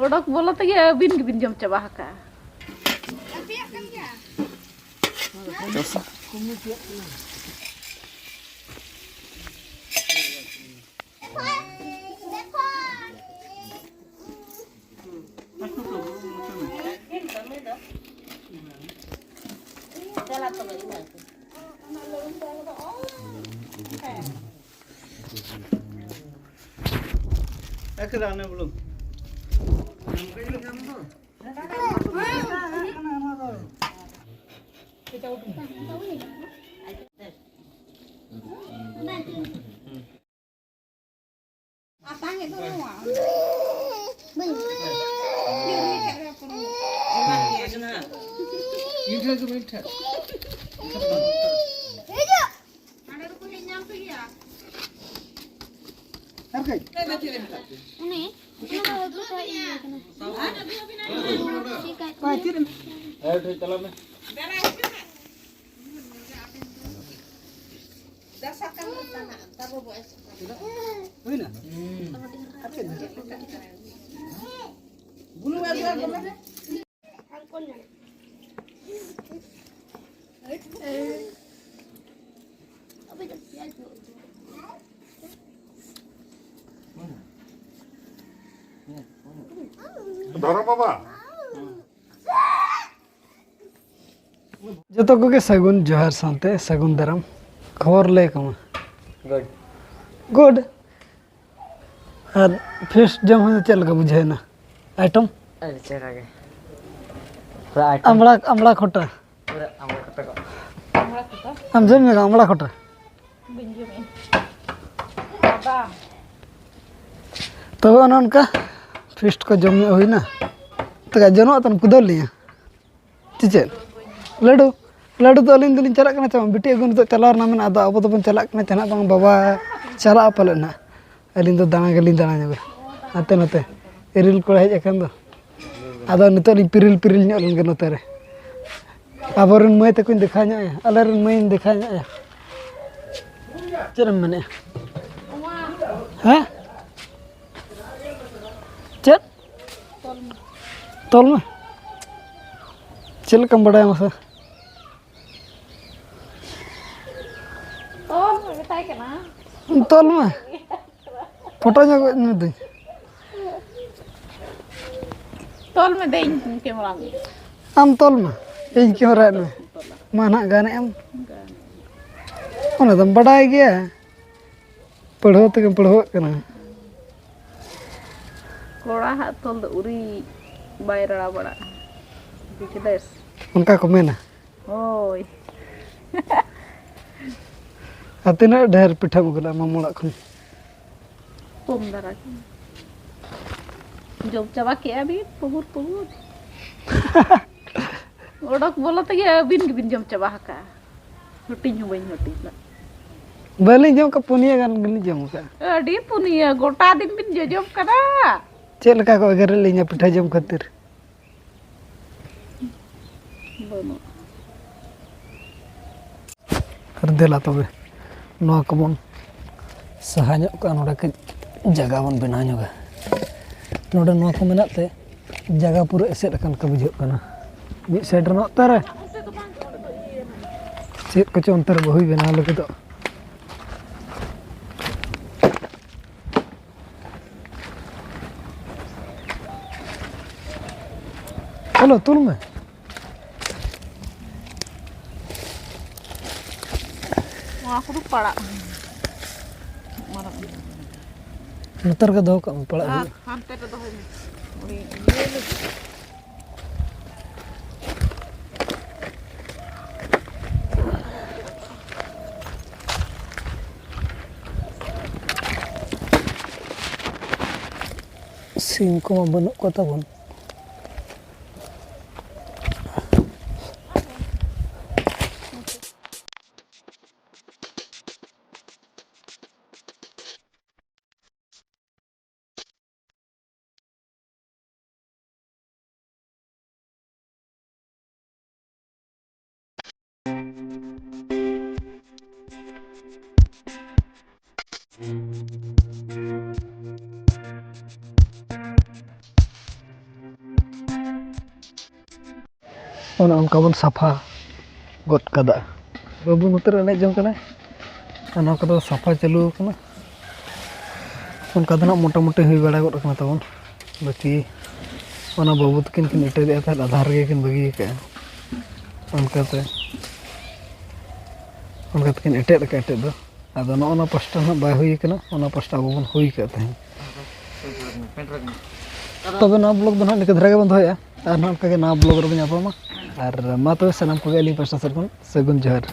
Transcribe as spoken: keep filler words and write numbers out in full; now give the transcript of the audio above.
ᱚᱰᱚᱠ ᱵᱚᱞᱚ ᱛᱮᱜᱮ ᱟᱹᱵᱤᱱ ᱜᱮᱵᱤᱱ ᱡᱚᱢ ᱪᱟᱵᱟ ᱟᱠᱟᱜᱼᱟ᱾ ᱮᱠᱫᱟ ᱚᱱᱮ ᱵᱩᱞᱩᱝ᱾ ᱩᱱᱤ, ᱚᱱᱟ ᱫᱚ ᱦᱟᱹᱜᱩ ᱠᱚ ᱤᱭᱟᱹ ᱠᱟᱱᱟ᱾ ᱪᱮᱫ ᱠᱟᱭ ᱛᱟᱦᱮᱸ? ᱦᱩᱭᱱᱟ? ᱟᱨ ᱪᱮᱫ? ᱵᱩᱞᱩᱝ ᱮᱢ ᱠᱟᱜ ᱠᱟᱱᱟ? ᱫᱷᱚᱨᱚᱢ ᱵᱟᱵᱟ᱾ ᱡᱚᱛᱚ ᱠᱚᱜᱮ ᱥᱟᱹᱜᱩᱱ ᱡᱚᱦᱟᱨ ᱥᱟᱶᱛᱮ ᱥᱟᱹᱜᱩᱱ ᱫᱟᱨᱟᱢ᱾ ᱠᱷᱚᱵᱚᱨ ᱞᱟᱹᱭ ᱟᱠᱚ ᱢᱟ᱾ ᱜᱩᱰ᱾ ᱜᱩᱰ᱾ ᱟᱨ ᱯᱷᱤᱥᱴ ᱡᱚᱢ ᱦᱚᱸ ᱪᱮᱫ ᱞᱮᱠᱟ ᱵᱩᱡᱷᱟᱹᱣ ᱮᱱᱟ? ᱟᱭᱴᱚᱢ? ᱟᱹᱰᱤ ᱪᱮᱦᱨᱟ ᱜᱮ᱾ ᱯᱩᱨᱟᱹ ᱟᱭᱴᱚᱢ᱾ ᱟᱢᱲᱟ, ᱟᱢᱲᱟ ᱠᱷᱚᱴᱟ᱾ ᱯᱩᱨᱟᱹ ᱟᱢᱲᱟ ᱠᱷᱚᱴᱟ ᱠᱚ᱾ ᱟᱢ ᱡᱚᱢ ᱧᱚᱜᱟ ᱟᱢᱲᱟ ᱠᱷᱚᱴᱟ? ᱵᱟᱹᱧ ᱡᱚᱢᱮᱜᱼᱟ᱾ ᱵᱟᱵᱟ᱾ ᱛᱚᱵᱮ ᱚᱱᱮ ᱚᱱᱠᱟ ᱯᱷᱤᱥᱴ ᱠᱚ ᱡᱚᱢ ᱧᱚᱜ ᱦᱩᱭᱱᱟ᱾ ᱛᱚᱵᱮ ᱡᱚᱱᱚᱜ ᱟᱛᱮᱢ ᱠᱩᱫᱟᱹᱣ ᱞᱤᱧᱟ᱾ ᱪᱮ ᱪᱮᱫ? ᱞᱟᱹᱰᱩ, ᱞᱟᱹᱰᱩ ᱫᱚ ᱟᱹᱞᱤᱧ ᱫᱚᱞᱤᱧ ᱪᱟᱞᱟᱜ ᱠᱟᱱᱟ ᱪᱮ ᱵᱟᱝ? ᱵᱤᱴᱤ ᱟᱹᱜᱩ ᱱᱤᱛᱚᱜ ᱪᱟᱞᱟᱣ ᱨᱮᱱᱟᱜ ᱢᱮᱱᱟᱜᱼᱟ᱾ ᱟᱫᱚ ᱟᱵᱚ ᱫᱚᱵᱚᱱ ᱪᱟᱞᱟᱜ ᱠᱟᱱᱟ ᱪᱮ ᱱᱟᱜ ᱵᱟᱝ? ᱵᱟᱵᱟ ᱪᱟᱞᱟᱜᱼᱟ ᱯᱟᱞᱮᱫ ᱱᱟᱜ᱾ ᱟᱹᱞᱤᱧ ᱫᱚ ᱫᱟᱬᱟ ᱜᱮᱞᱤᱧ ᱫᱟᱬᱟ ᱧᱚᱜᱟ ᱦᱟᱱᱛᱮ ᱱᱟᱛᱮ᱾ ᱤᱨᱤᱞ ᱠᱚᱲᱟ ᱦᱮᱡ ᱟᱠᱟᱱ ᱫᱚ᱾ ᱟᱫᱚ ᱱᱤᱛᱚᱜ ᱞᱤᱧ ᱯᱤᱨᱤᱞ ᱯᱤᱨᱤᱞ ᱧᱚᱜ ᱞᱮᱱ ᱜᱮ ᱱᱚᱛᱮ ᱨᱮ᱾ ᱟᱵᱚᱨᱮᱱ ᱢᱟᱹᱭ ᱛᱟᱠᱚᱧ ᱫᱮᱠᱷᱟᱣ ᱧᱚᱜ ᱟᱭᱟ, ᱟᱞᱮᱨᱮᱱ ᱢᱟᱹᱭᱤᱧ ᱫᱮᱠᱷᱟᱣ ᱧᱚᱜ ᱟᱭᱟ᱾ ᱪᱮᱫ ᱮᱢ ᱢᱮᱱᱮᱫᱼᱟ? ᱦᱮᱸ? ᱪᱮᱫ? ᱛᱚᱞ ᱢᱮ᱾ ᱪᱮᱫ ᱞᱮᱠᱟᱢ ᱵᱟᱰᱟᱭᱟ ᱢᱟᱥᱮ? ᱛᱚᱞ ᱢᱮ ᱢᱮᱛᱟᱭ ᱠᱟᱱᱟ᱾ ᱛᱚᱞ ᱢᱮ᱾ ᱯᱷᱳᱴᱳ ᱧᱚᱜ ᱢᱮ ᱫᱟᱹᱧ᱾ ᱛᱚᱞ ᱢᱮ ᱫᱟᱹᱧ ᱠᱮᱢᱮᱨᱟ ᱢᱮ᱾ ᱟᱢ ᱛᱚᱞ ᱢᱮ, ᱤᱧ ᱠᱮᱢᱮᱨᱟᱭᱮᱫ ᱢᱮ᱾ ᱢᱟ ᱱᱟᱦᱟᱜ ᱜᱟᱱᱮᱫ ᱟᱢ᱾ ᱚᱱᱟ ᱫᱚᱢ ᱵᱟᱰᱟᱭ ᱜᱮᱭᱟ᱾ ᱯᱟᱹᱲᱦᱟᱹᱣ ᱛᱮᱜᱮᱢ ᱯᱟᱹᱲᱦᱟᱹᱣᱟᱜ ᱠᱟᱱᱟ᱾ ᱠᱚᱲᱟ ᱦᱟᱜ ᱛᱚᱞ ᱫᱚ ᱩᱨᱤ ᱵᱟᱭ ᱨᱟᱲᱟ ᱵᱟᱲᱟᱜᱼᱟ᱾ ᱵᱩᱡᱽ ᱠᱮᱫᱟᱭ ᱥᱮ? ᱚᱱᱠᱟ ᱠᱚ ᱢᱮᱱᱟ᱾ ᱦᱳᱭ᱾ ᱟᱨ ᱛᱤᱱᱟᱹᱜ ᱰᱷᱮᱨ ᱯᱤᱴᱷᱟᱹᱢ ᱟᱹᱜᱩ ᱞᱮᱫᱟ ᱢᱟᱢᱚ ᱚᱲᱟᱜ ᱠᱷᱚᱱ? ᱠᱚᱢ ᱫᱷᱟᱨᱟ ᱜᱮ᱾ ᱡᱚᱢ ᱪᱟᱵᱟ ᱠᱮᱜᱼᱟ ᱵᱤᱱ ᱯᱩᱜᱩᱨ ᱯᱩᱜᱩᱨ᱾ ᱚᱰᱚᱠ ᱵᱚᱞᱚ ᱛᱮᱜᱮ ᱟᱹᱵᱤᱱ ᱜᱮᱵᱤᱱ ᱡᱚᱢ ᱪᱟᱵᱟ ᱟᱠᱟᱜᱼᱟ᱾ ᱦᱟᱹᱴᱤᱧ ᱦᱚᱸ ᱵᱟᱹᱧ ᱦᱟᱹᱴᱤᱧ ᱞᱮᱫ᱾ ᱵᱟᱹᱞᱤᱧ ᱡᱚᱢ ᱠᱟᱜ, ᱯᱩᱱᱭᱟᱹ ᱜᱟᱱ ᱜᱮᱞᱤᱧ ᱡᱚᱢ ᱠᱟᱜᱼᱟ᱾ ᱟᱹᱰᱤ ᱯᱩᱱᱭᱟᱹ, ᱜᱚᱴᱟ ᱫᱤᱱ ᱵᱤᱱ ᱡᱚᱡᱚᱢ ᱠᱟᱱᱟ᱾ ᱪᱮᱫ ᱞᱮᱠᱟ ᱠᱚ ᱮᱜᱮᱨᱮᱫ ᱞᱤᱧᱟ ᱯᱤᱴᱷᱟᱹ ᱡᱚᱢ ᱠᱷᱟᱹᱛᱤᱨ᱾ ᱵᱟᱹᱱᱩᱜ᱾ ᱟᱨ ᱫᱮᱞᱟ ᱛᱚᱵᱮ, ᱱᱚᱣᱟ ᱠᱚᱵᱚᱱ ᱥᱟᱦᱟ ᱧᱚᱜ ᱠᱟᱜᱼᱟ, ᱱᱚᱰᱮ ᱠᱟᱹᱡ ᱡᱟᱭᱜᱟ ᱵᱚᱱ ᱵᱮᱱᱟᱣ ᱧᱚᱜᱟ᱾ ᱱᱚᱰᱮ ᱱᱚᱣᱟ ᱠᱚ ᱢᱮᱱᱟᱜ ᱛᱮ ᱡᱟᱭᱜᱟ ᱯᱩᱨᱟᱹ ᱮᱥᱮᱫ ᱟᱠᱟᱱ ᱞᱮᱠᱟ ᱵᱩᱡᱷᱟᱹᱜ ᱠᱟᱱᱟ᱾ ᱢᱤᱫ ᱥᱟᱭᱤᱰ ᱨᱮ ᱱᱚᱛᱮ ᱨᱮ ᱪᱮᱫ ᱠᱚᱪᱚ ᱚᱱᱛᱮ ᱨᱮ ᱵᱟᱹᱦᱩᱭ ᱵᱮᱱᱟᱣ ᱞᱟᱹᱜᱤᱫᱚᱜ᱾ ᱦᱮᱞᱳ, ᱛᱩᱞ ᱢᱮ᱾ ᱱᱚᱣᱟ ᱠᱚᱫᱚ ᱯᱟᱲᱟᱜ ᱢᱟᱨᱟᱝ᱾ ᱱᱚᱛᱮ ᱨᱮᱜᱮ ᱫᱚᱦᱚ ᱠᱟᱜ ᱢᱮ, ᱯᱟᱲᱟᱜ ᱟᱨ ᱦᱩᱭᱩᱜᱼᱟ᱾ ᱦᱟᱱᱛᱮ ᱨᱮ ᱫᱚᱦᱚᱭ ᱢᱮ᱾ ᱩᱱᱤ ᱤᱭᱟᱹ ᱞᱟᱹᱜᱤᱫ᱾ ᱥᱤᱢ ᱠᱚᱢᱟ ᱵᱟᱹᱱᱩᱜ ᱠᱚ ᱛᱟᱵᱚᱱ᱾ ᱚᱱᱮ ᱚᱱᱠᱟ ᱵᱚᱱ ᱥᱟᱯᱷᱟ ᱜᱚᱫ ᱠᱟᱫᱟ᱾ ᱵᱟᱹᱵᱩ ᱱᱚᱛᱮ ᱨᱮ ᱮᱱᱮᱡ ᱡᱚᱝ ᱠᱟᱱᱟᱭ᱾ ᱟᱨ ᱱᱚᱣᱟ ᱠᱚᱫᱚ ᱥᱟᱯᱷᱟ ᱪᱟᱹᱞᱩ ᱟᱠᱟᱱᱟ᱾ ᱚᱱᱠᱟ ᱫᱚ ᱱᱟᱜ ᱢᱚᱴᱟᱢᱩᱴᱤ ᱦᱩᱭ ᱵᱟᱲᱟ ᱜᱚᱫ ᱟᱠᱟᱱᱟ ᱛᱟᱵᱚᱱ᱾ ᱵᱟᱹᱠᱤ ᱚᱱᱟ ᱵᱟᱹᱵᱩ ᱛᱟᱹᱠᱤᱱ ᱠᱤᱱ ᱮᱴᱮᱫᱮᱜᱼᱟ ᱛᱟᱦᱮᱸᱫ, ᱟᱫᱷᱟ ᱨᱮᱜᱮ ᱠᱤᱱ ᱵᱟᱹᱜᱤ ᱟᱠᱟᱫᱼᱟ᱾ ᱚᱱᱠᱟᱛᱮ, ᱚᱱᱠᱟ ᱛᱮᱠᱤᱱ ᱮᱴᱮᱫ ᱟᱠᱟᱫ ᱮᱴᱮᱫ ᱫᱚ᱾ ᱟᱫᱚ ᱱᱚᱜᱼᱚ ᱱᱚᱣᱟ ᱯᱟᱥᱴᱟ ᱱᱟᱜ ᱵᱟᱭ ᱦᱩᱭ ᱟᱠᱟᱱᱟ, ᱚᱱᱟ ᱯᱟᱥᱴᱟ ᱟᱵᱚ ᱵᱚᱱ ᱦᱩᱭ ᱟᱠᱟᱫ ᱛᱟᱦᱮᱸᱫ᱾ ᱛᱚᱵᱮ ᱱᱚᱣᱟ ᱵᱞᱚᱜ ᱫᱚ ᱱᱟᱜ ᱱᱤᱝᱠᱟᱹ ᱫᱷᱟᱨᱟ ᱜᱮᱵᱚᱱ ᱫᱚᱦᱚᱭᱟ, ᱟᱨ ᱱᱟᱜ ᱚᱱᱠᱟᱜᱮ ᱱᱟᱣᱟ ᱵᱞᱚᱜ ᱨᱮᱵᱚᱱ ᱧᱟᱯᱟᱢᱟ᱾ ᱟᱨ ᱢᱟ ᱛᱚᱵᱮ ᱥᱟᱱᱟᱢ ᱠᱚᱜᱮ ᱟᱹᱞᱤᱧ ᱯᱟᱥᱴᱟ ᱥᱮᱫ ᱠᱷᱚᱱ ᱥᱟᱹᱜᱩᱱ ᱡᱚᱦᱟᱨ᱾